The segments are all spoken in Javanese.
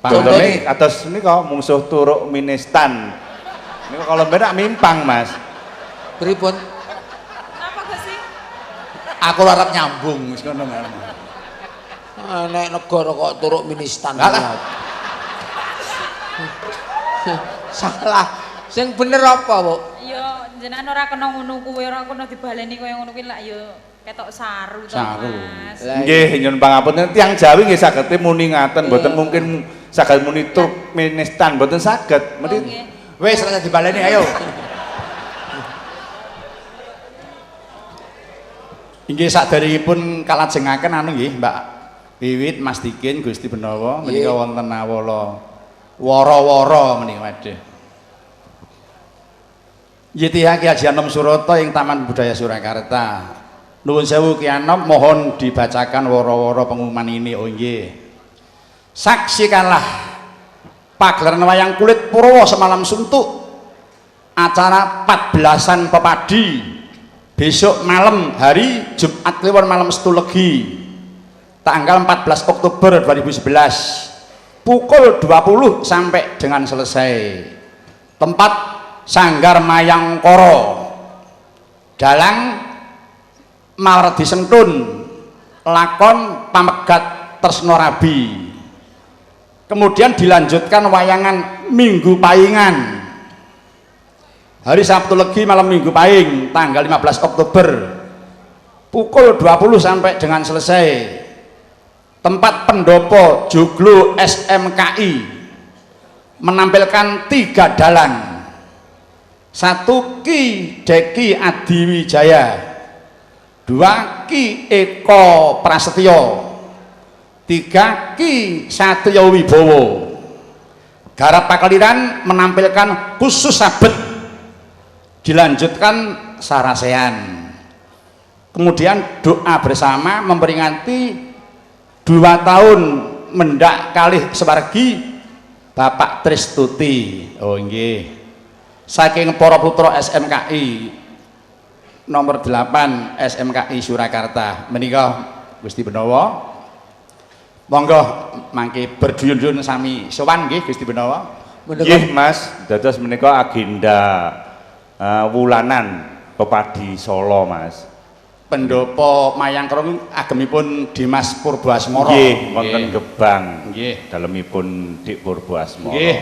Contone atos nika mungsuh Turkmenistan. Niku kalau benak mimpang, Mas. Pripun? Napa Gusti? Aku ora arep nyambung wis ngono kan. Nek negara kok Turkmenistan. Lah. Salah. Sing bener apa, Bu? Ya jenengan ora kena ngono kuwi, ora kena dibaleni kaya ngono kuwi lak ya ketok saru to, Saru. Mas. Lah, Nggih, nyuwun pangapunten tiyang Jawi nggih saged muni ngaten, mboten mungkin saged muni Turkmenistan, mboten saged. Oh, Mesti nggih. Wis ora dibaleni ayo. Inggih saderengipun kalajengaken anu nggih Mbak Wiwit Mas Dikin Gusti Benawa menika wonten awala wara-wara menika waduh. YTH Ki Haji Anom Surata ing Taman Budaya Surakarta. Nuwun sewu Ki Anom mohon dibacakan wara-wara pengumuman ini. Oh nggih. Saksikanlah pagelaran wayang kulit Purwa semalam suntuk acara 14-an pepadi besok malam hari Jumat Kliwon malam Setu Legi tanggal 14 Oktober 2011 pukul 20 sampai dengan selesai. Tempat Sanggar Mayangkara, Dalang Mawardi Sentun, lakon Pamegat Tresno Rabi. Kemudian dilanjutkan wayangan Minggu Paingan hari Sabtu Legi malam Minggu Pahing tanggal 15 Oktober pukul 20 sampai dengan selesai. Tempat Pendopo Joglo SMKI menampilkan 3 dalang. 1 Ki Deki Adiwijaya, 2 Ki Eko Prasetyo, 3 Ki Satrio Wibowo. Garap Pakeliran menampilkan khusus sabet, dilanjutkan sarasean. Kemudian doa bersama memperingati 2 tahun mendak kalih sewargi Bapak Tristuti. Oh nggih. Saking para putra SMKI nomor 8 SMKI Surakarta. Menika Gusti Benawa. Monggo mangke berduyun-duyun sami sowan nggih Gusti Benawa. Nggih, Mas. Dados menika agenda wulanan Pepadi Solo, Mas. Pendopo Mayangkara agemipun Dimas Purbo Asmoro. Nggih, wonten Gebang. Nggih. Dalemipun Dik Purbo Asmoro. Nggih.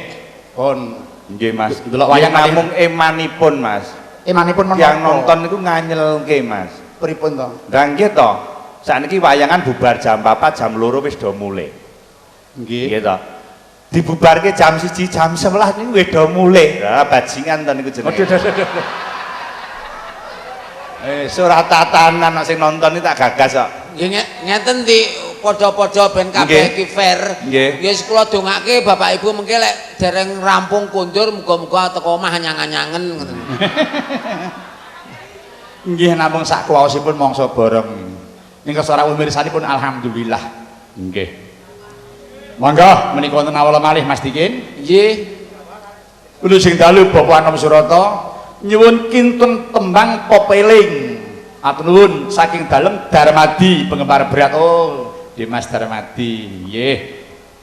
Pun nggih, Mas. Ndelok wayang namung emanipun, Mas. Emanipun menapa? Yang nonton niku nganyelke, Mas. Pripun to? Lah nggih to. Sakniki wayangan bubar jam 4, jam 2 wis do mulih. Nggih. Nggih to. Dibubarke jam 1, jam 11 niku wis do mulih. Lah bajingan to niku jenenge. Aduh. Ora tatanan nek sing nonton iki tak gagas kok. Nggih ngeten di padha-padha ben kabeh iki fair. Nggih. Nggih kula dongake Bapak Ibu mengke lek dereng rampung kondur muga-muga teko omah anyang-anyangen ngoten. Nggih namung sak kuwaosipun mangsa bareng. Ingkang sora mirsani alhamdulillah. Nggih. Monggo menika wonten awala malih Mas Dikin. Nggih. Wilujeng dalu Bapak Anom Surata nyuwun kinten tembang popeling. Atur nuwun saking dalem Darmadi penggemar berat. Oh, Dimas Darmadi. Nggih.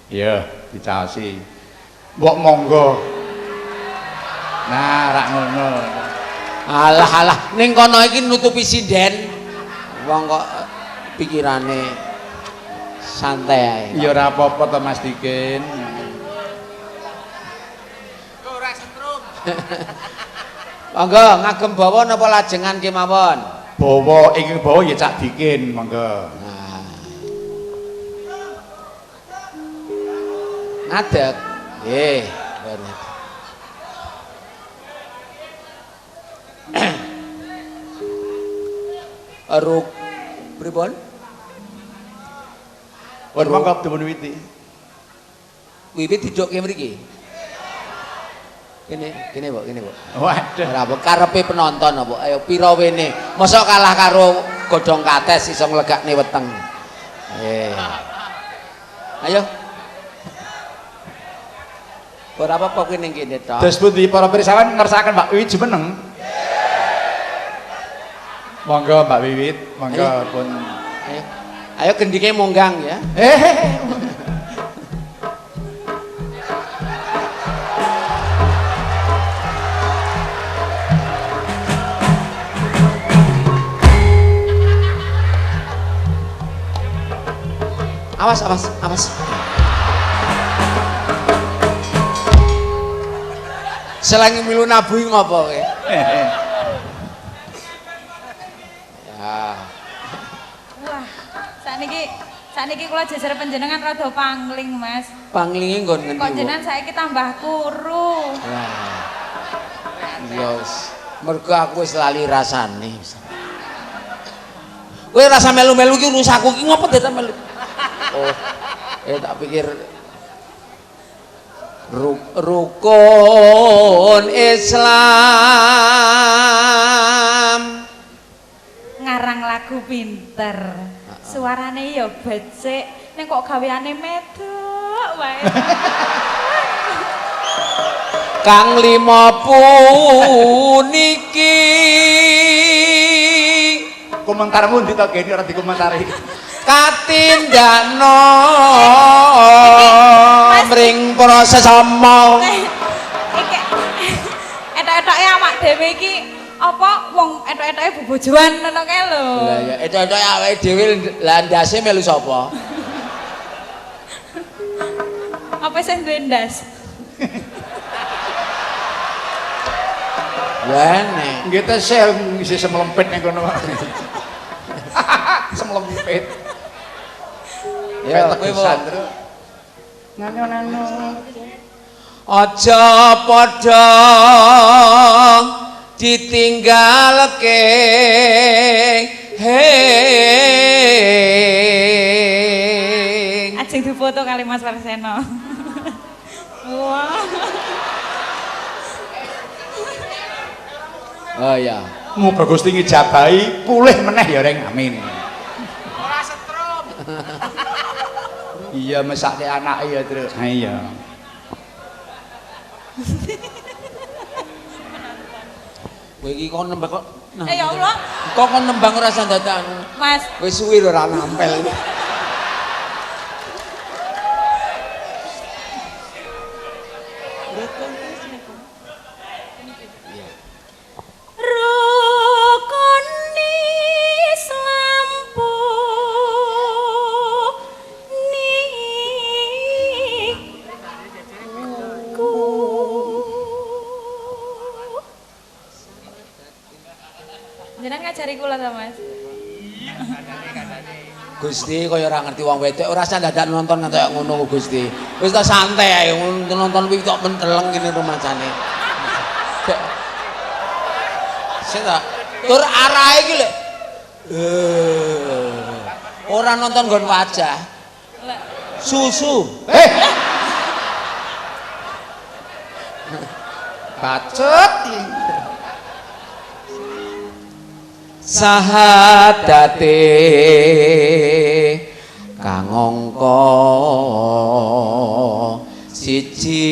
Ya, dicaosi. Mbok monggo. Nah, rak ngono. Alah alah, ning kono iki nutupi sinden. Wong kok pikirane santai ae. Ya ora apa-apa to Mas Dikin. Ora setrum. Monggo ngagem bawa napa lajengan kemawon? Bawa ingkang bawa ya Cak Dikin, monggo. Nah. Ngadeg. Nggih, bener. Ruk pripun? Pun monggo dipun wiwiti. Wiwit didokke mriki. Kene, kene, Bu, kene, Bu. Waduh. Ora apa karepe penonton apa? Ayo pira wene? Mosok kalah karo godhong kates iso nglegakne weteng. Ayo. Ora apa-apa kuwi ning kene tok. Terus pundi para pirsawan ngersakaken Mbak Wiwit jumeneng? Monggo Mbak Wiwit, monggo pun. Ayo. Ayo gendike monggang ya. Awas, awas, awas. Selangi milu nabuhi ngopo kowe? Ya. Wah, sakniki kula jejer panjenengan rada pangling, Mas. Panglinge nggon ngendi? Kok jenengan saiki tambah kuru. Wah. Ya wis, mergo aku wis lali rasane. Kowe rasa melu-melu ki urusanku ki ngopo dadak melu? Oh, tak pikir rukun Islam. Ngarang lagu pinter. Suarane ya becik, ning kok gaweane medok wae. Kang lima puniki. Komentarmu ndi to Geni ora dikomentari. Katindakno mring para sesama. Iki etok-etoke awak dhewe iki apa wong etok-etoke bebojoan ngono kae lho. Lah ya etok-etoke awake dhewe lah ndase melu sapa? Apa sing duwe ndas? Ya nek. Nggih tesih isih semlempit ning kono. Semlempit. Ya kowe tegesan, Nano-nano. Aja padha ditinggalke. He. Ajeng difoto kali Mas Warseno. Wah. Oh iya. Muga Gusti ngijabahi pulih meneh ya Reng. Amin. Ora setrum. Iya mesake anake ya, Truk. Ha iya. Kowe iki kon nembang kok. Nah, Ya Allah. Kok kon nembang ora sandadan. Mas, Wis suwi lho ora nampel. Rukun Islam puniku. Jenengan ngajari kula ta, Mas? Gusti kaya ora ngerti wong wedok ora usah dadak nonton nganti ngono Gusti. Wis ta santai ae nonton kuwi kok menteleng ngene rumacane. Sik ta. Tur arahe iki lho. Ora nonton nggon wajah. Susu. Eh. Bacot. Sahadate kang angka siji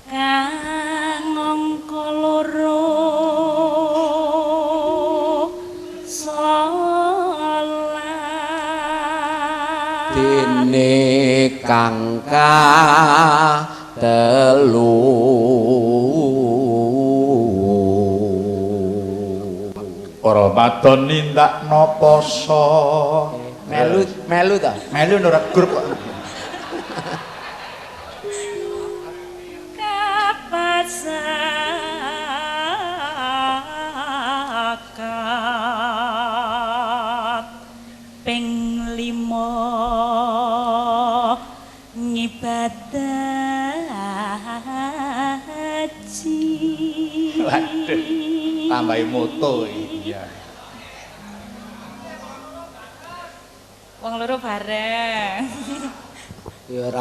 Kang angka loro salat dene kang telu Para madon nindakno poso. Melu melu ta? Melu ora grup kok. Kapasakat ping 5 ngibadah haji. Waduh, tambahi moto iya. Wong loro bareng. Ya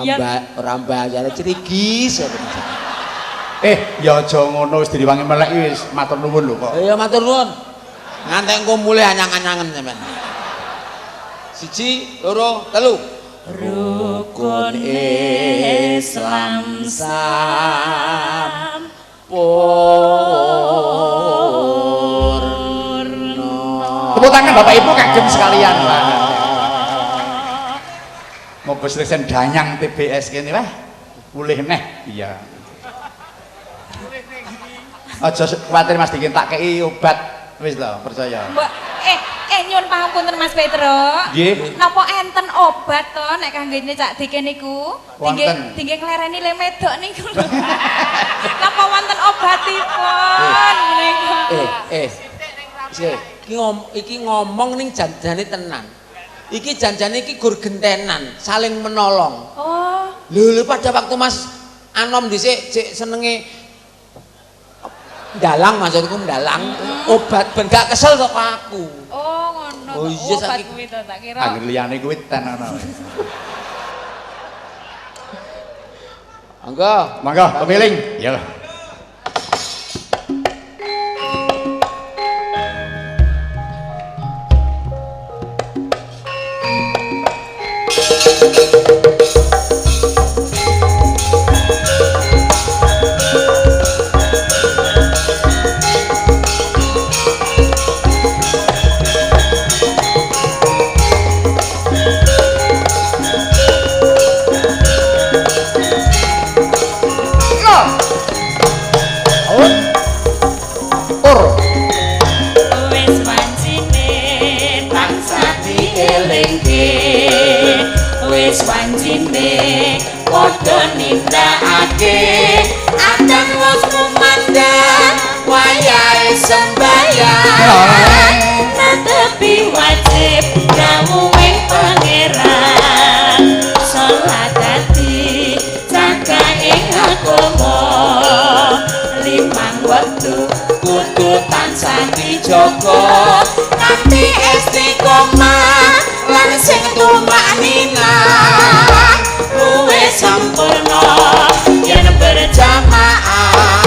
ora mbayar crigis. Ya aja ngono wis direwangi melek iki wis matur nuwun lho kok. Ya matur nuwun. Ngantek engko mulih anyang-anyangen sampean. 1, 2, 3. Rukun Islam sampurna. Tepuk tangan Bapak Ibu kagem sekalian. Moga selesen danyang TBS kene wah. Pulih neh. Iya. Aja kuwatir Mas Dikin tak kei obat wis lho, percaya. Mbak, nyuwun pangapunten Mas Petro. Nggih. Napa enten obat to nek kangge Cak Dikin niku? Wonten. Dingge nglereni le medok niku lho. Napa wonten obatipun menika? Sik, iki ngomong ning janjane tenan. Iki janjane iki gur gentenan, saling menolong. Oh. Lho pada waktu Mas Anom dhisik sik senenge ndalang, maksudku ndalang obat ben gak kesel kok aku. Oh ngono. Oh iya obat saiki kuwi to tak kira. Angger liyane kuwi ten ana. Monggo. Monggo pemiling. Ya. Wis wancine tansah dielingke, wis wancine padha nindakake adan wis kumandhang wayahe sembayang netepi wajib dawuhing pangeran salat dadi cakaing agama limang wektu kudu tansah dijaga kanthi istiqomah lan sing tumaknina luwih sampurna yen berjamaah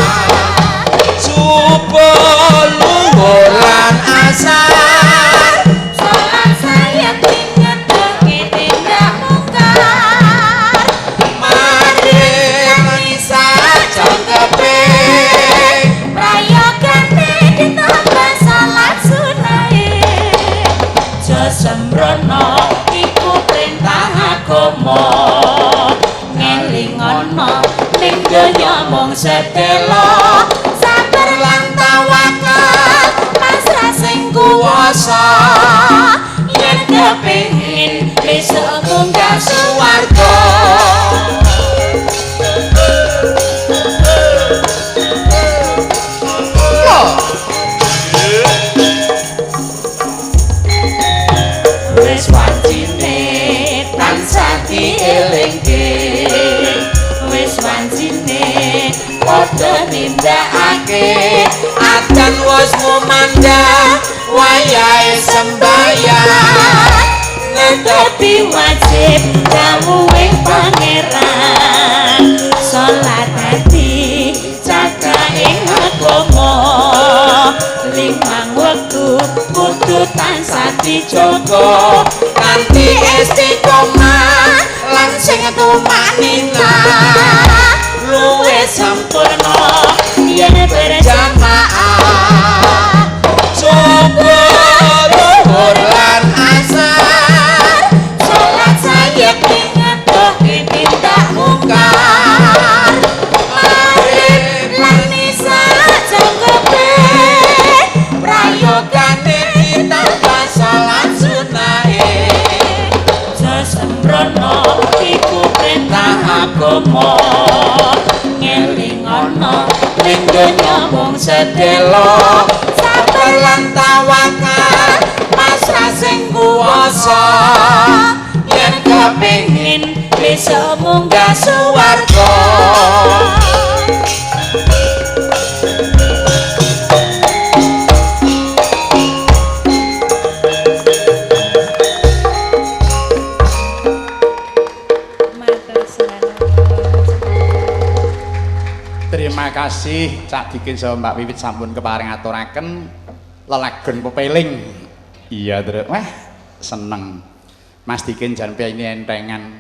Subuh luhur lan asar salat sayat ngedoke tindak mungkar maghrib lan isya jangkepe prayogane ditambah salat sunahe aja sembrono iku perintah agama ngelingono ning donya mung sedelo sabar lan tawakal pasrah sing kuwasa yen kepengin besok munggah swarga. Wis wancine tansah dielingke, wis wancine padha nindakake adan wis mumandhang wayahe sembayang netepi wajib dawuhing pangeran salat dadi cakaing agama limang wektu kudu tansah dijaga kanthi istiqomah lan sing tumaknina luwih sampurna yen berjamaah subuh luhur lan asar salat sayep ngedohi tindak mungkar maghrib lan isya jangkepe prayogane ditambah salat sunahe aja sembrono iku perintah agama ngelingono ning donya mung sedelo sabar lan tawakal pasrah sing kuwasa yen kepengin besok munggah swarga. Matur suwun. Terima kasih Cak Dikin sama Mbak Wiwit sampun keparing aturaken lelagon pepeling. Iya, Truk. Wah, seneng. Mas Dikin jan ini entengan.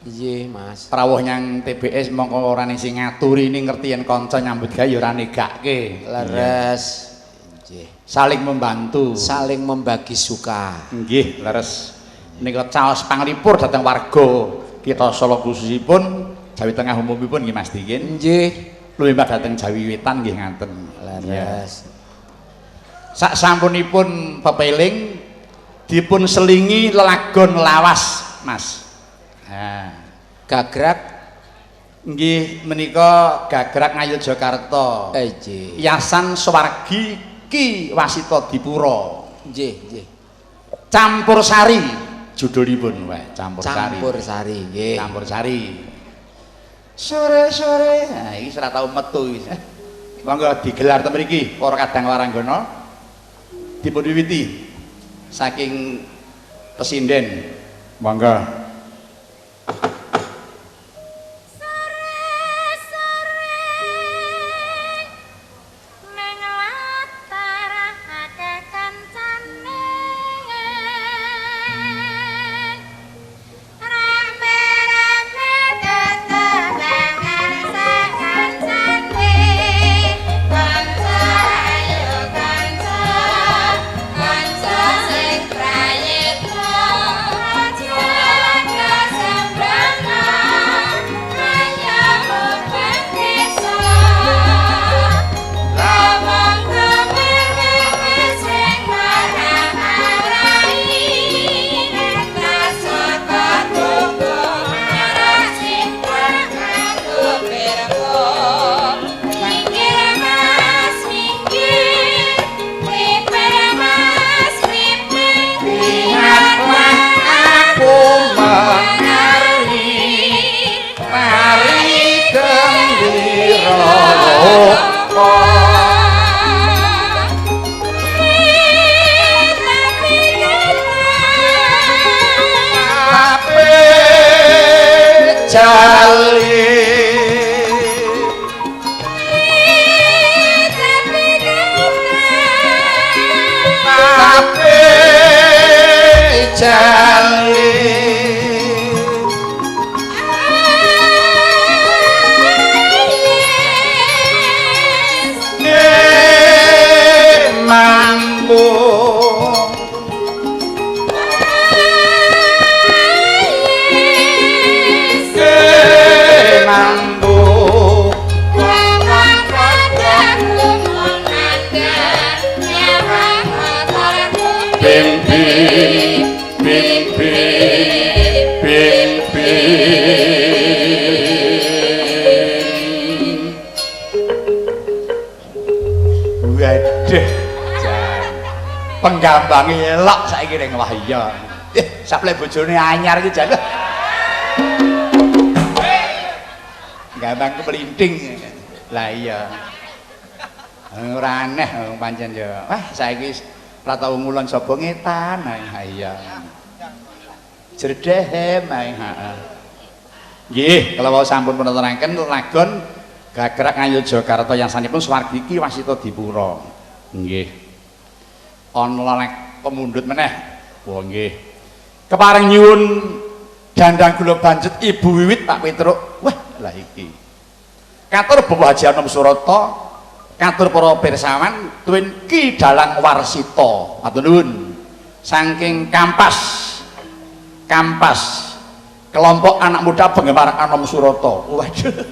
Iya, Mas. Rawuh nyang TBS mongko ora sing ngaturi ini ngerti yen kanca nyambut gawe ya ora negake. Leres. Nggih. Saling membantu. Saling membagi suka. Nggih, leres. Menika caos panglipur dhateng warga kita Solo khususipun Jawi Tengah umumipun nggih Mas Dikin. Nggih. Luwih dhateng Jawi Wetan nggih ngaten. Leres. Sak sampunipun pepeling dipun selingi lelagon lawas, Mas. Nah, Gagrak nggih menika Gagrak Ngayogyakarta. Nggih. Yasan Swargi Ki Wasita Dipura. Nggih, nggih. Campur Sari judulipun, wah, Campur Sari. Campur sari nggih. Campur Sari. Sore-sore. Nah, iki ora tau metu iki. Monggo digelar ten mriki para kadang waranggana. Dipun wiwiti saking pesinden. Monggo. Neng latar akeh kancane rame-rame tetembangan sakancane kanca ayo kanca kanca sing prayitna aja kasembrana ayo mubeng desa. Lawang kemerwe sing marah-marahi Neta saka toko marah cinta nganggo pirpo. Minggir mas minggir, pripir mas pripir, lihatlah aku menari, Mari gembira loka. Ape jali ape jali mampu mampu. Bim bim bim bim bim. Waduh, jan. Penggambange elok saiki ning wah iya. Saple bojone anyar iki jan. Gambang kemelinting. Lah iya. Ora aneh wong pancen ya. Wah, saiki ora tau ngulon sapa ngetan. Ha iya. Jerdehem ae, heeh. Nggih, kala wau sampun punaturaken lagon Gagrak Ngayogyakarta yang sanipun Swargi Ki Wasita Dipura. Nggih. Ana lek pemundhut meneh. Wah nggih. Kepareng nyuwun dandang gula banjet Ibu Wiwit Pak Petruk. Wah, lah iki. Katur Bapak Haji Anom Surata, katur para pirsawan tuwin Ki Dalang Warsita. Matur nuwun. Saking Kampas. Kampas. Kelompok anak muda penggemar Anom Surata. Waduh.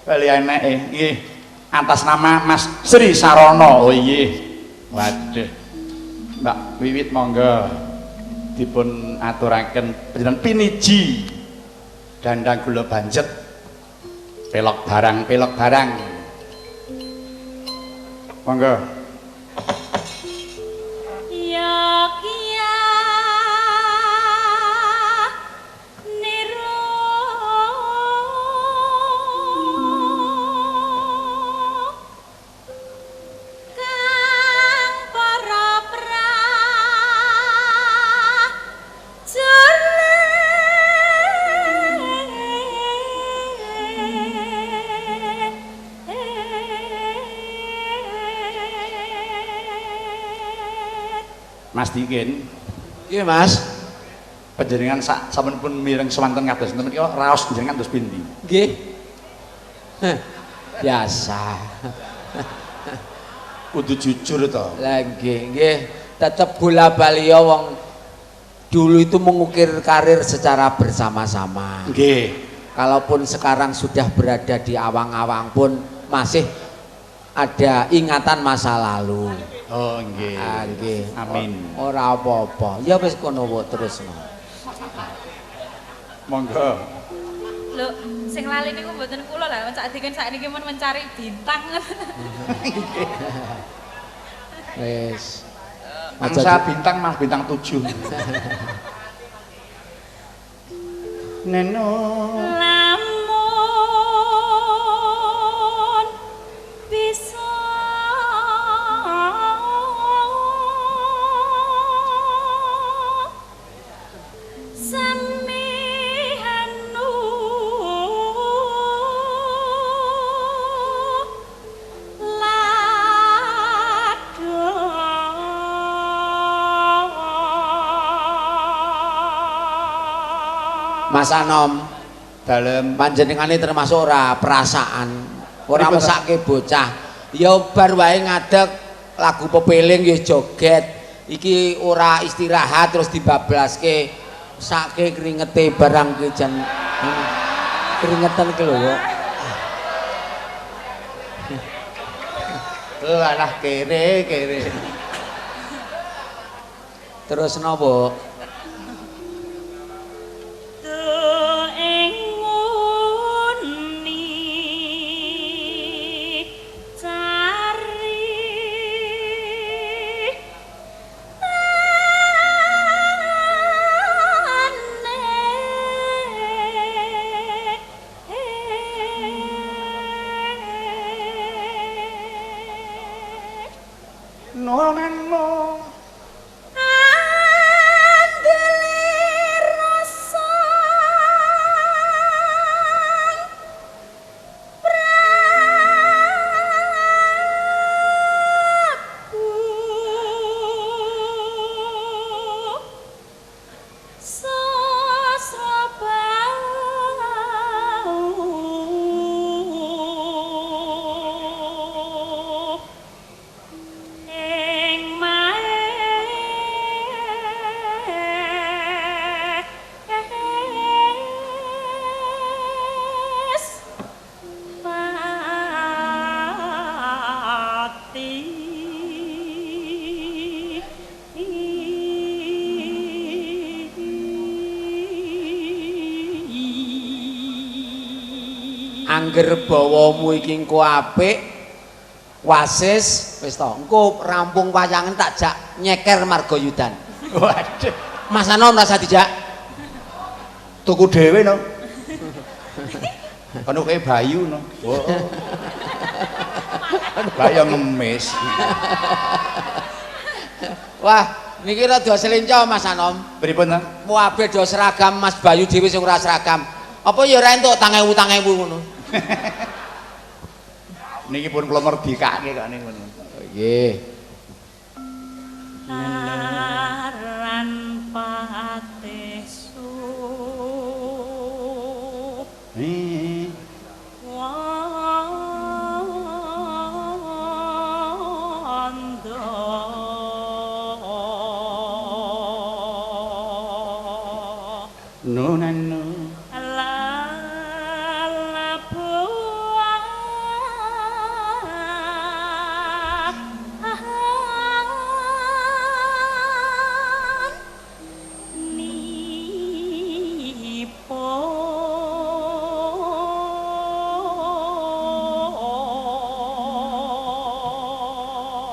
Bali eneke nggih. Atas nama Mas Sri Sarono. Oh nggih. Waduh. Mbak Wiwit monggo dipun aturaken panjenengan piniji dandang gula banjet pelok barang pelok barang. Monggo. Ya kia niru kang para prajurit. Mas Dikin, Nggih, Mas. panjenengan sak sampun mireng swanten kados sinten menika raos panjenengan terus pundi? Nggih. Heh, biasa. Kudu jujur to. Lah nggih, nggih, tetep bola-bali ya wong dulu itu mengukir karir secara bersama-sama. Nggih. Kalaupun sekarang sudah berada di awang-awang pun masih ada ingatan masa lalu. Oh nggih. Ah nggih. Amin. Ora apa-apa. Ya wis kono wae terusno. Monggo. Lho, sing lali niku mboten kula lah, Cak Dikin sakniki mun mencari bintang. Wis. Angsa bintang mah bintang 7. Neno lamun bisa samihanu Mas Anom dalem panjenengane termasuk ora perasaan, ora mesake bocah. Ya bar wae ngadeg lagu pepeling ya joget. Iki ora istirahat terus dibablaske sake kringete barang ki jan keringetan ki lho kok. Alah kere kere. Terus napa? Angger bawamu iki engko apik wasis wis to engko rampung wayangan tak jak nyeker Margoyudan. Waduh. Mas Anom rasa dijak tuku dhewe no. Kono kae Bayu no. Bayu ngemis. Wah, niki rada selenco Mas Anom. Pripun ta? Kabeh do seragam Mas Bayu dhewe sing ora seragam. Apa ya ora entuk 1000 ngono. Niki pun kula merdikake kok niku. Nggih. Aran patih su. No no.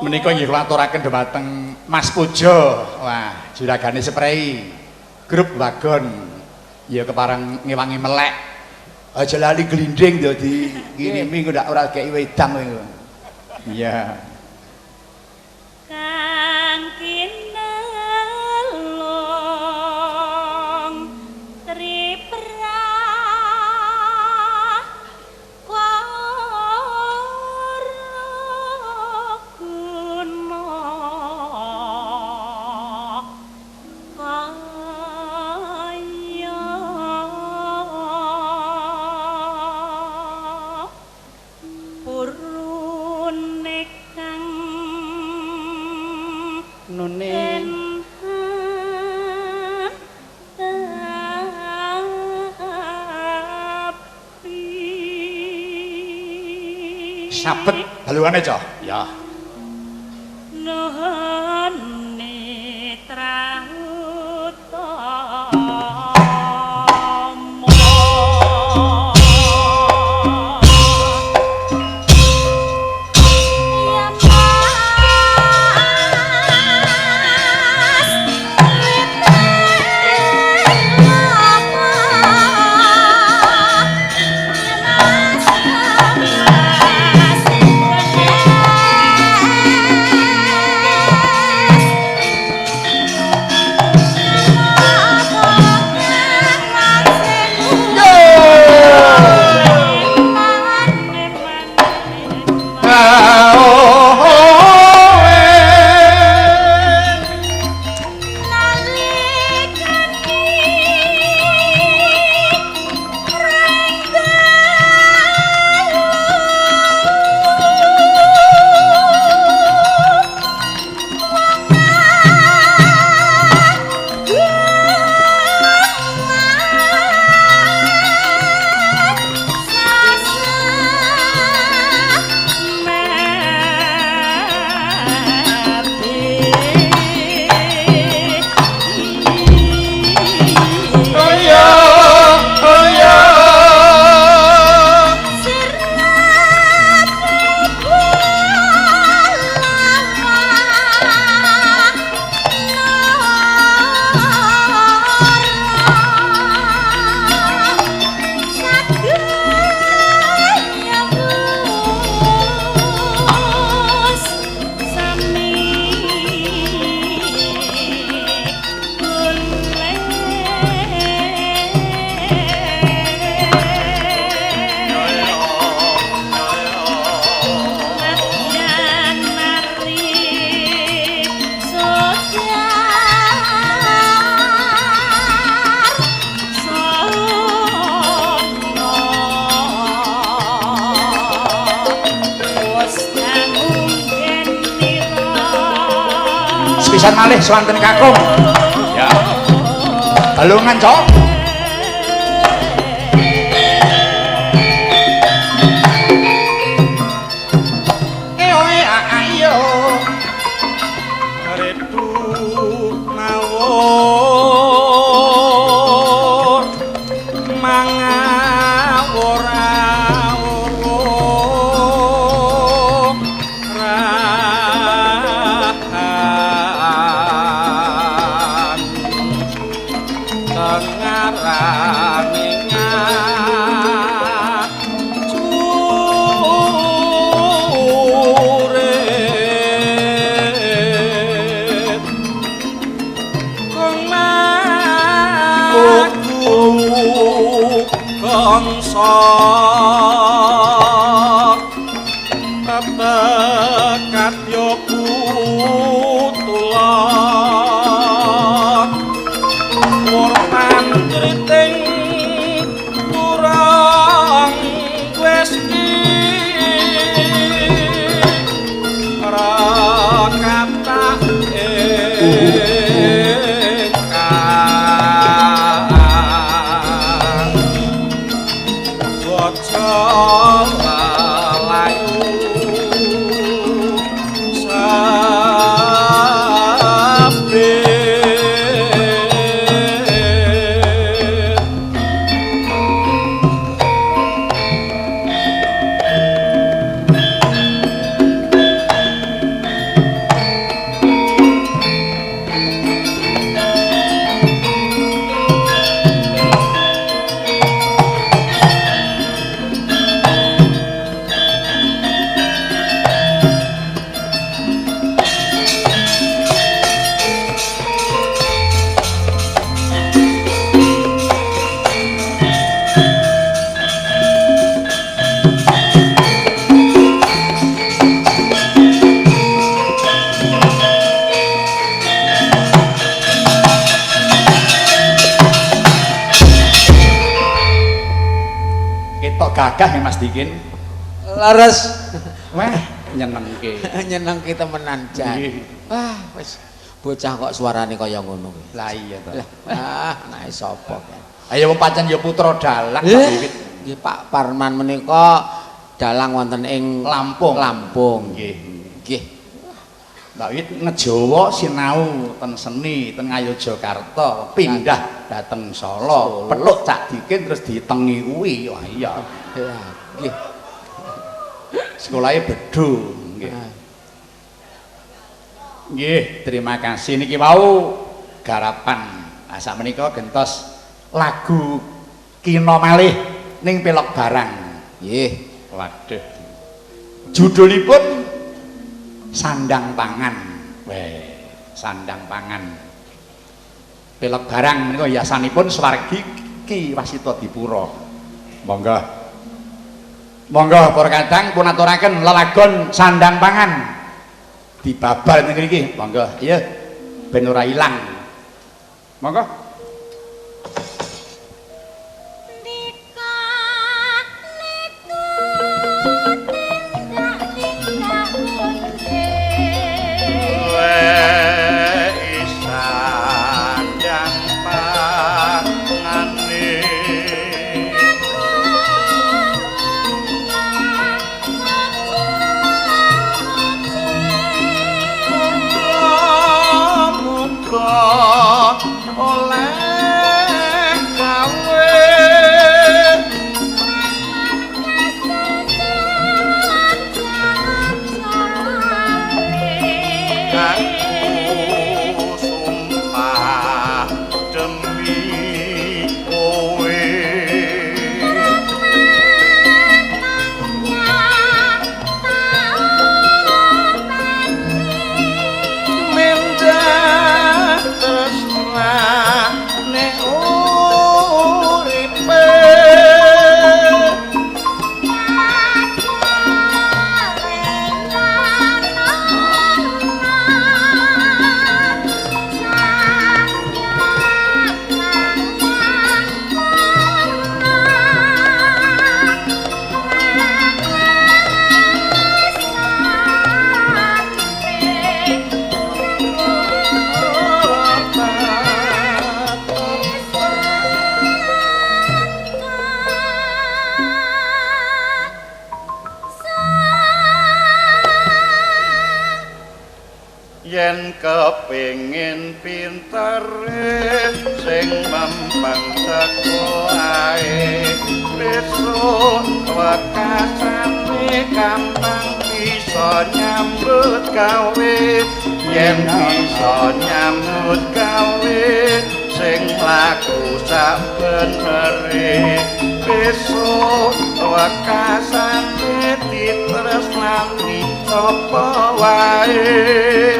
Menika nggih kula aturaken dhumateng Mas Pujo. Wah, juragane sprei. Grup wagon. Ya kepareng ngewangi melek. Aja lali glinding yo dikirimi engko ndak ora kei wedang kowe. Iya. Kang kinelung tripra Sabet balungane, Cok. Ya. Nuhun mitra utama. Ya Mas Sepisan malih swanten kakung. Ya. Balungan, Cok. Eoe a ayo. Retu mawur mangawur awur rahan tengarane ngacurit kong maku gongso tetekat yo kutulon wur pancriting kurang wis kata ingkang waca lelayu sabit. Ketok gagah ya Mas Dikin. Leres. Wah, nyenengke. Nyenengke temenan jan. Nggih. Wah, wis bocah kok suarane kaya ngono kuwi. Lah iya to. Lah, ah, anake sapa kan. Ayo wong pancen ya putra dalang Pak Wiwit. Nggih Pak Parman menika Dalang wonten ing Lampung. Lampung. Nggih. Nggih. Mbak Wit ngejawa sinau ten seni ten Ngayogyakarta, pindah dhateng Solo, petuk Cak Dikin terus ditengi kuwi. Wah iya. Ya, nggih. Sekolahe bedho nggih. Nggih, terima kasih niki wau garapan. Nah, sakmenika gentos lagu kina malih ning pelok barang. Nggih. Waduh. Judulipun Sandang Pangan. Weh, Sandang Pangan. Pelok barang menika yasanipun swargi Ki Wasita Dipura. Monggo. Monggo para kadang pun aturaken lelagon Sandang Pangan. Dibabal ning mriki. Monggo. Iya. Ben ora ilang. Monggo. Yen kepengin pintere sing mempeng sekolahe besok wekasane gampang bisa nyambut gawe, yen bisa nyambut gawe sing laku sak benere besok wekasane ditresnani sapa wae.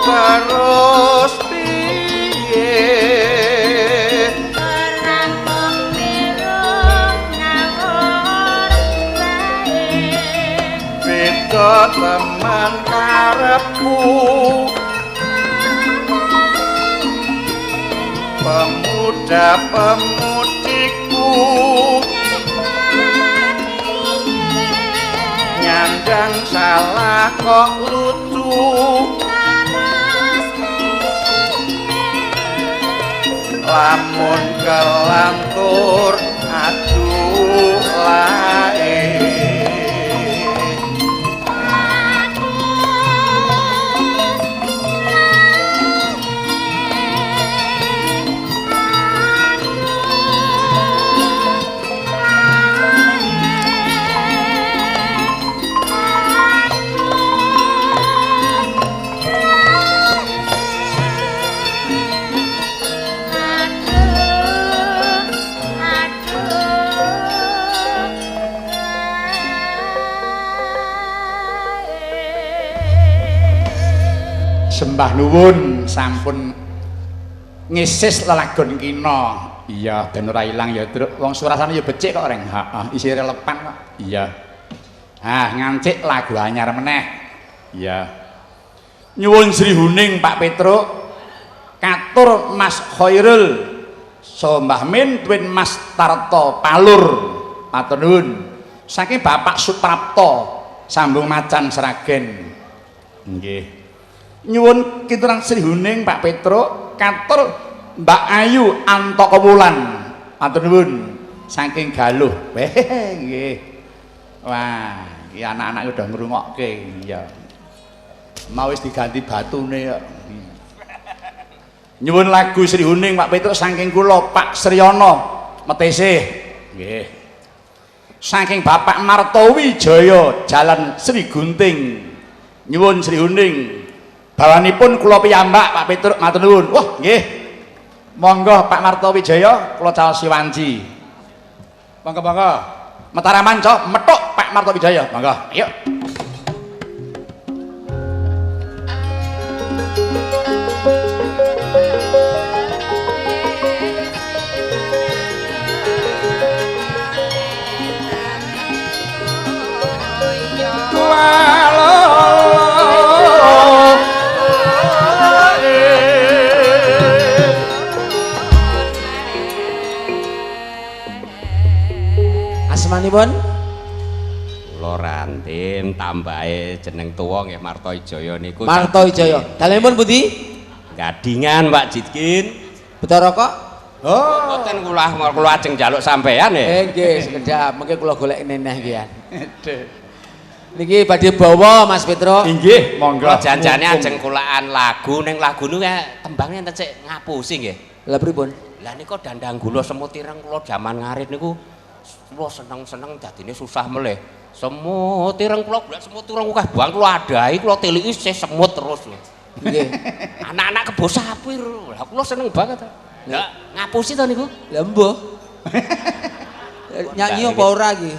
Terus piye beda teman karepku pemuda pemudiku nyandang salah kok lucu lamun kelantur aduh lae. Aduh, aduh. Sembah nuwun sampun ngisis lelagon kina. Iya, ben ora ilang ya, Truk. Wong surasane ya becik kok, Reng. Heeh, isih relevan kok. Iya. Ah, ngancik lagu anyar meneh. Iya. Nyuwun Sri Huning Pak Petruk, katur Mas Khairul, so Mbah Min twin Mas Tarto Palur. Matur nuwun. Saking Bapak Suprapto Sambung Macan Sragen. Nggih. Nyuwun kituran Sri Huning Pak Petruk, katur Mbak Ayu Antaka Wulan. Matur nuwun. Saking Galuh. Weh, nggih. Wah, iki anak-anak udah ngrungokke. Iya. Mau wis diganti batune kok. Nyuwun lagu Sri Huning Pak Petruk saking kula Pak Sriyana Metesih. Nggih. Saking Bapak Martowijaya Jalan Sri Gunting. Nyuwun Sri Huning. Bawanipun kula piyambak Pak Petruk matur nuwun. Wah, nggih. Monggo Pak Martowijaya kula caosi wanci. Monggo-monggo. Mataraman cok, methuk Pak Martowijaya. Monggo. Ayo. Asmanipun? Kula Rantim tambahe jeneng tuwa nggih Martowijaya niku. Martowijaya. Dalemipun pundi? Gadingan Pak Jitkin. Betara kok? Oh, mboten kula ajeng njaluk sampean ya. Nggih, sekedhap mengke kula golek neneh iki. Niki badhe bawa Mas Petro. Inggih, monggo. Kula janjane ajeng kulaan lagu ning lagu niku tembangnya enten sik ngapusi nggih. Lah pripun? Lah nika dandang gula semut ireng kula jaman ngarit niku kula seneng-seneng dadine susah melih. Semut ireng kula golek semut ireng akeh bang kula adahi kula tiliki isih semut terus lho. Nggih. Anak-anak kebo sapi. Lah kula seneng banget. Lah ngapusi to niku? Lah mbuh. Nyanyi apa ora iki?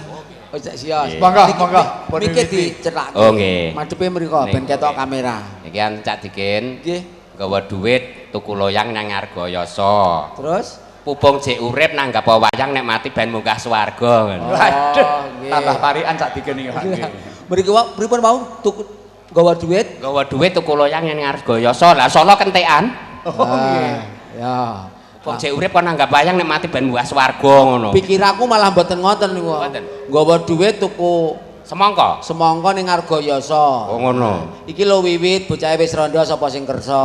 Oh, sios. Monggo, monggo. Niki dicethake. Oh nggih. Madhepe mriko ben ketok kamera. Niki an Cak Dikin. Nggih. Nggawa dhuwit tuku loyang nang Ngargoyoso. Terus pupung jek urip nanggap wayang nek mati ben munggah swarga ngono. Waduh, tambah parikan Cak Dikin iki. Mriki wae pripun mau tuku nggawa dhuwit? Nggawa dhuwit tuku loyang nang Ngargoyoso. Lah Solo kentekan. Oh nggih. Ya. Pupung jek urip kon nanggap wayang nek mati ben munggah swarga ngono. Pikiraku malah mboten ngoten niku. Nggawa dhuwit tuku semangka. Semangka ning Ngargoyoso. Oh ngono. Iki lho wiwit bocahe wis rondo sapa sing kersa.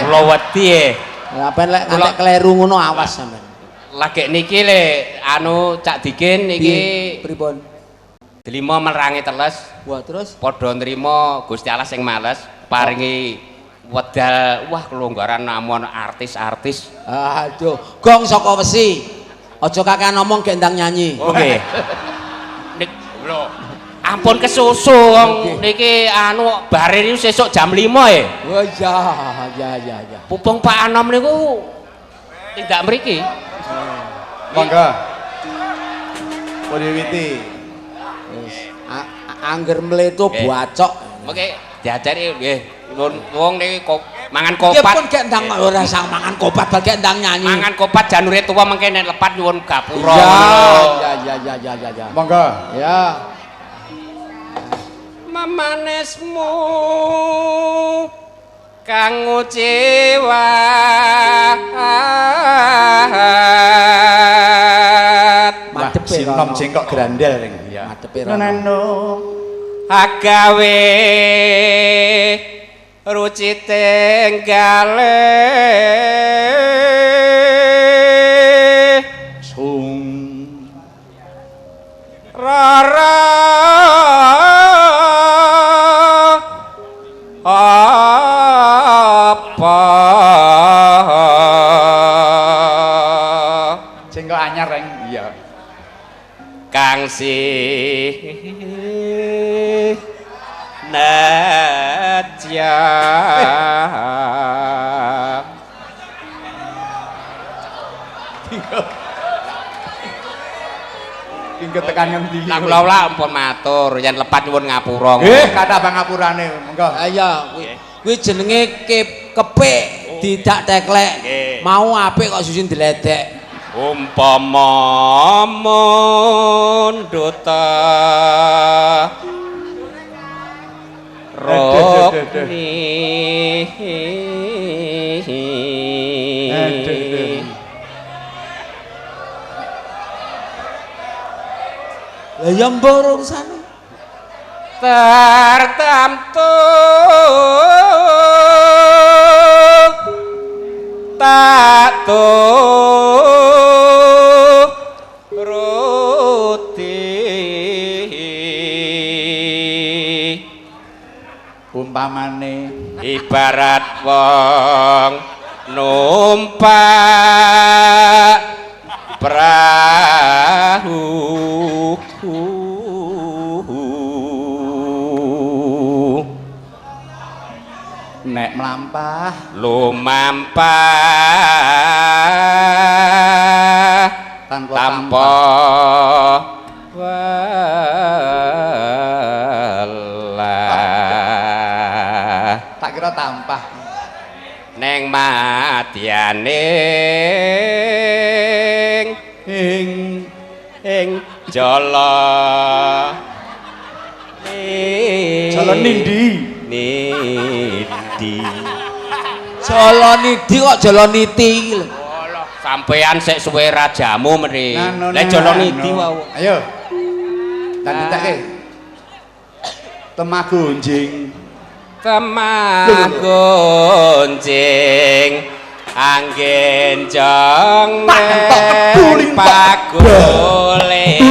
Kula wedi e. Lah ben lek ngantek kleru ngono awas sampean. Lagek niki le anu Cak Dikin niki pripun? Delima merangi teles. Wah terus padha nrimo Gusti Allah sing males paringi wedal wah kelonggaran namon artis-artis. Aduh, gong saka wesi. Aja kakean ngomong gek ndang nyanyi. Oke. Nik lho ampun kesusu wong niki anu bare niku sesuk jam 5 e. Oh iya iya iya iya. Pupung Pak Anom niku tindak mriki. Monggo. Wiwiti. Wis angger mleto bacok. Mengke diajari nggih wong niki mangan kopat. Nggih pun gek ndang ora sang mangan kopat gek ndang nyanyi. Mangan kopat janure tuwa mengke nek lepat nyuwun gapura. Iya iya iya iya iya iya. Monggo. Ya. Memanesmu kang nguciwat madepe sinom jengkok grandel ring ya madepe rono agawe rucite nggale sung rara apa jengkok anyar reng iya kang sih nadya hingga tekan ngendi lah kula ampun matur yen lepat nyuwun ngapura nggih kathah pangapurane monggo ha iya kuwi Kuwi jenenge kepik tidak teklek. Mau apik kok susun diledek. Umpama mundhuta rokni. Lah ya mbok urusane. Tertamtu tak turuti. Umpamane ibarat wong numpak prahu nek mlampah lumampah tanpa welah. Tak kira tampah neng madyaning ing ing jala jala nindi nidi. Jala nidi kok jala niti iki lho. Sampean sik suwe rajamu meni. Lah jala nidi wau. Ayo. Tak ditake. Temah gonjing. Temah gonjing anggen jong pagulingan.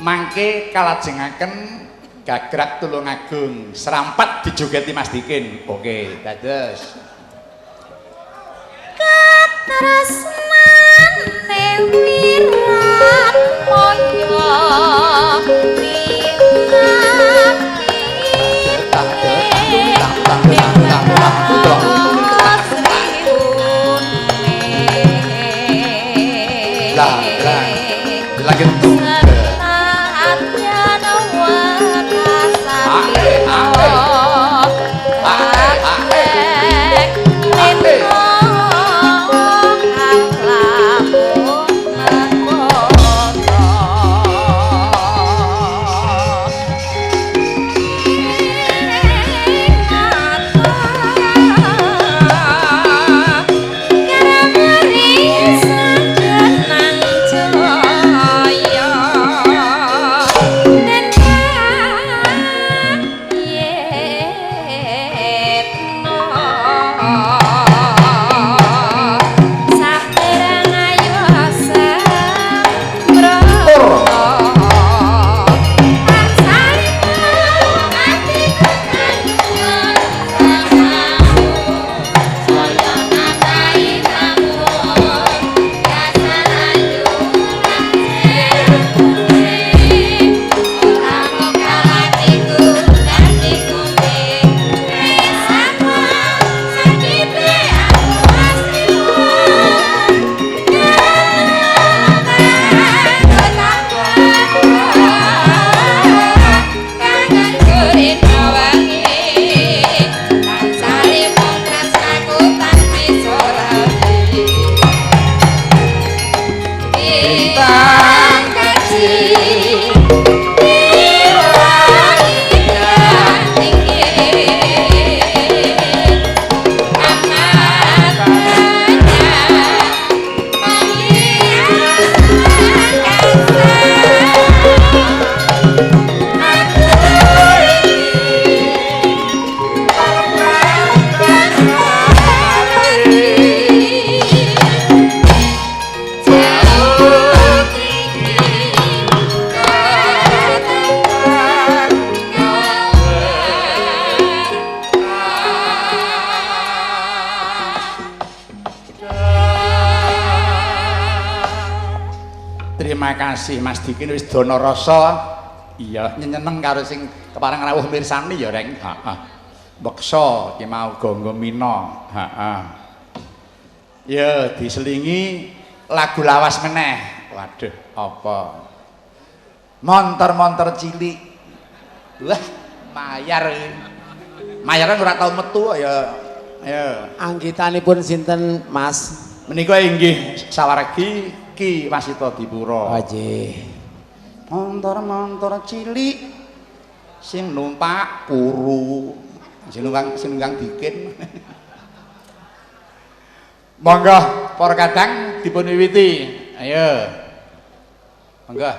Mangke kalajengaken gagrak Tulungagung serampat dijogeti Mas Dikin. Oke, dados. Katresnane wirat moyo Lah, lah. Lagi tunggal. Terima kasih Mas Dikin wis dono rasa. Iya, nyeneng karo sing kepareng rawuh mirsani ya, Reng. Heeh. Beksa ki mau gonggo mina. Heeh. Ya, diselingi lagu lawas meneh. Waduh, apa? Montor-montor cilik. Wah, mayar. Mayar kan ora tau metu ya. Ya. Anggitanipun sinten, Mas? Menika inggih sawargi Ki Wasita Dipura. Nggih. Montor-montor cilik sing numpak kuru. Sing nunggang dikin. Monggo para kadang dipun wiwiti. Ayo. Monggo.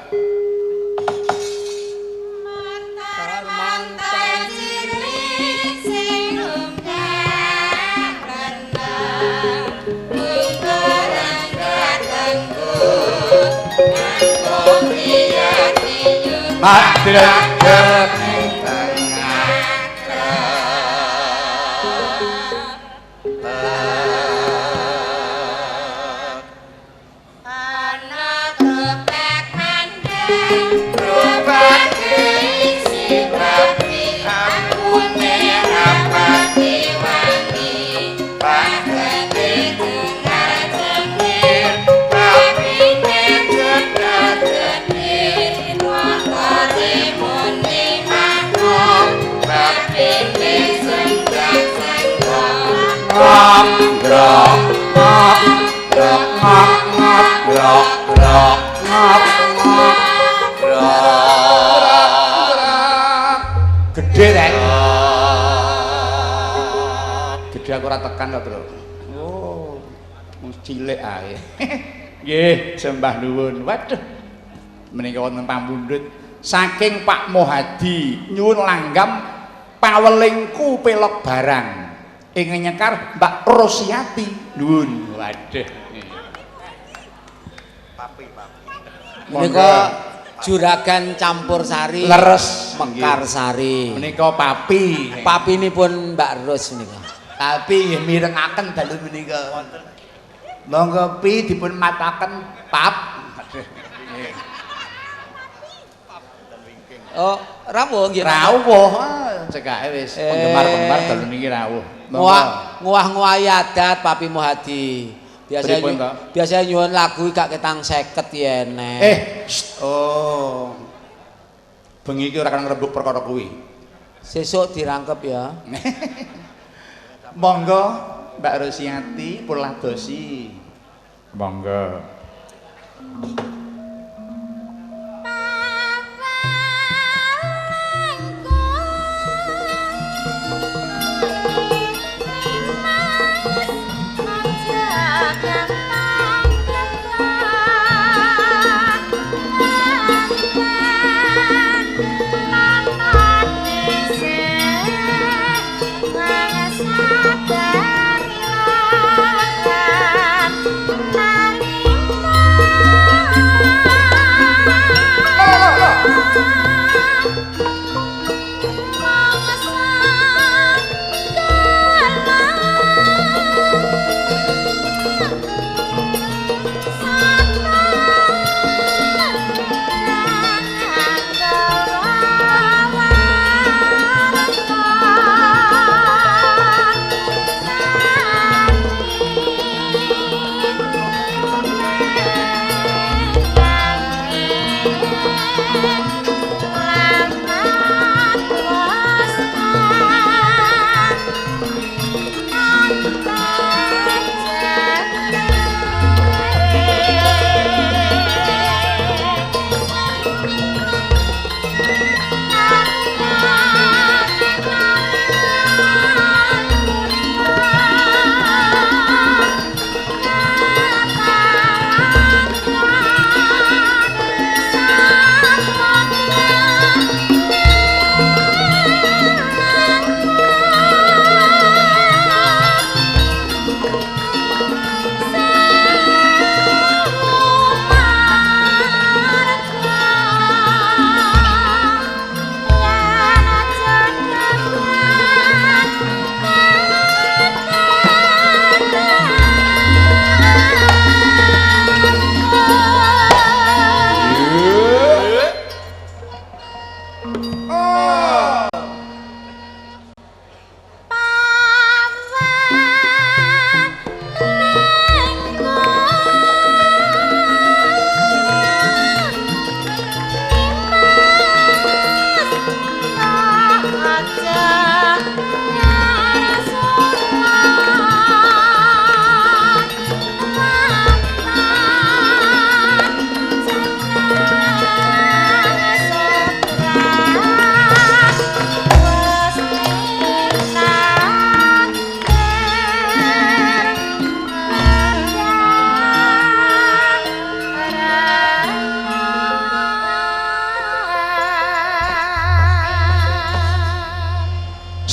Gede rek. Gede aku ora tekan kok, Bro. Oh, mung cilik ae. Nggih, sembah nuwun. Waduh. Menika wonten pambundut saking Pak Mohadi nyuwun langgam pawelingku pelok barang. Ing nyekar Mbak Rosiati. Nuwun. Waduh. Papi-papi. Menika Juragan Campur Sari. Leres Mekar Sari. Menika papi. Papinipun Mbak Ros menika. Tapi nggih mirengaken dalu menika. Monggo pi dipun mataken pap. Oh, rawuh nggih. Rawuh. Cekake wis penggemar-penggemar dalu niki rawuh. Nguah-nguahi adat Papi Muhadi. Biasanya biasanya nyuwun lagu gak ketang 50 ya enek. Oh. Bengi iki ora kena ngrembug perkara kuwi. Sesuk dirangkep ya. Monggo Mbak Rosiati puladosi. Monggo. Sadar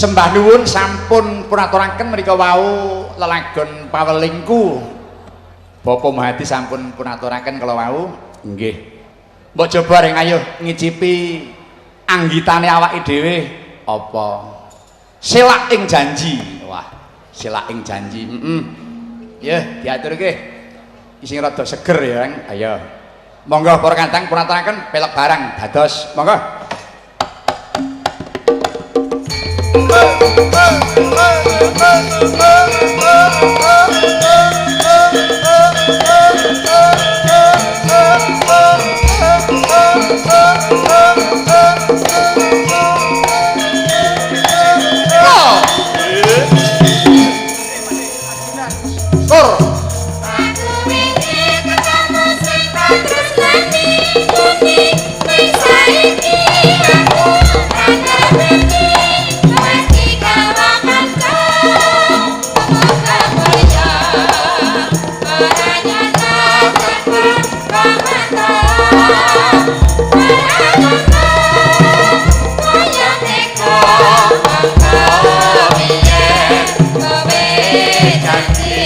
Sembah nuwun sampun punaturaken menika wau lelagon pawelingku. Bapak Mahadi sampun punaturaken kala wau. Nggih. Mbok coba reng ayo ngicipi anggitane awake dhewe apa? Selak ing janji. Wah, selak ing janji. Heeh. Ya, diaturke. Sing rada seger ya, Reng. Ayo. Monggo para kantang punaturaken pelek barang dados. Monggo. Tur. Aku wingi ketemu sing tak tresnani kuning ning saiki aku rada wedi mesti gawa kanca muga mulya ora nyata tanpa komentar ora nyata kaya teko mangko biyen kowe janji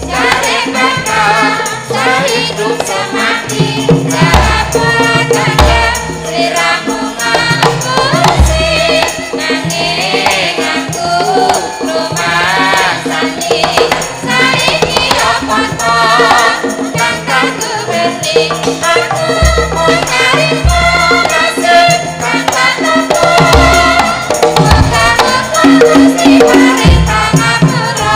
jare bakal sehidup semati dapat aja sliramu ngapusi nanging aku rumangsani saiki apa to kang tak kuweni aku mung narima nasib kang tak tempuh muga-muga Gusti paring pangapura.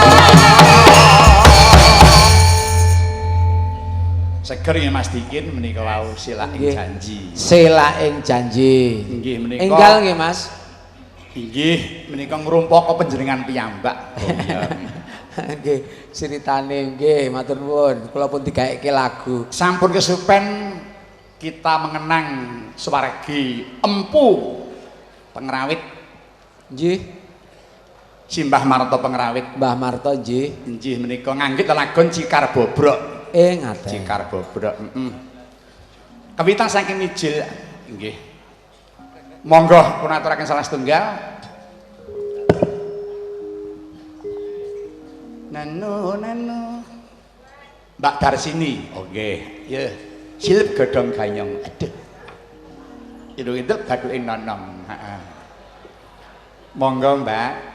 Seger ya Mas Dikin menika wau selak ing Nggih. janji. Selak ing janji. Nggih menika. Enggal nggih Mas. Inggih menika ngrumpaka panjenengan piyambak. Oh iya. Nggih, ceritane nggih matur nuwun. Kula pun digawekke lagu. Sampun kesupen kita mengenang swargi empu pengrawit Nggih, Simbah Marto pengrawit. Mbah Marto nggih. Inggih menika nganggit lelagon Cikar Bobrok. Ngaten. Cikar Bobrok, heeh. Kawitan saking mijil nggih. Monggo pun aturaken salah setunggal. Nano nano. Mbak Darsini. Oke, ya. Silip godhong ganyong. Aduh. Itu bathuke nonong. Heeh. Monggo, Mbak.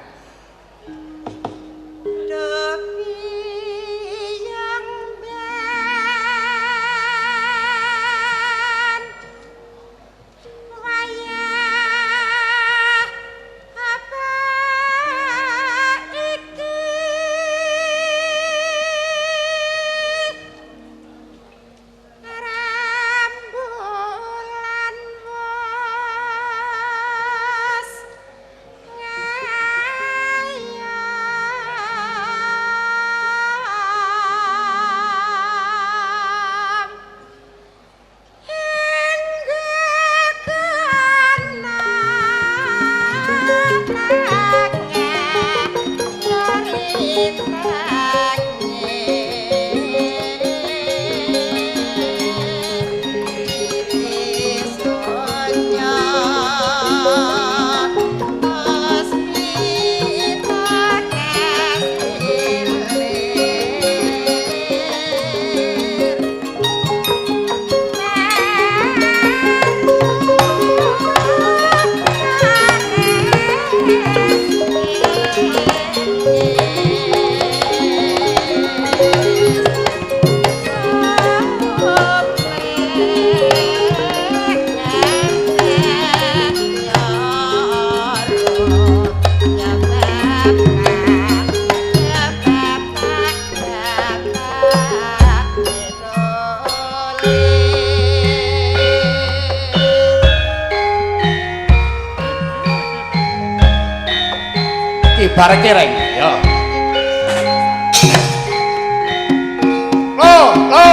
Kibar kireng. Yo. Lo, lo.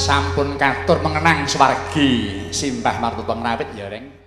Sampun katur mengenang swargi simbah martuto ngrawit ya, Reng.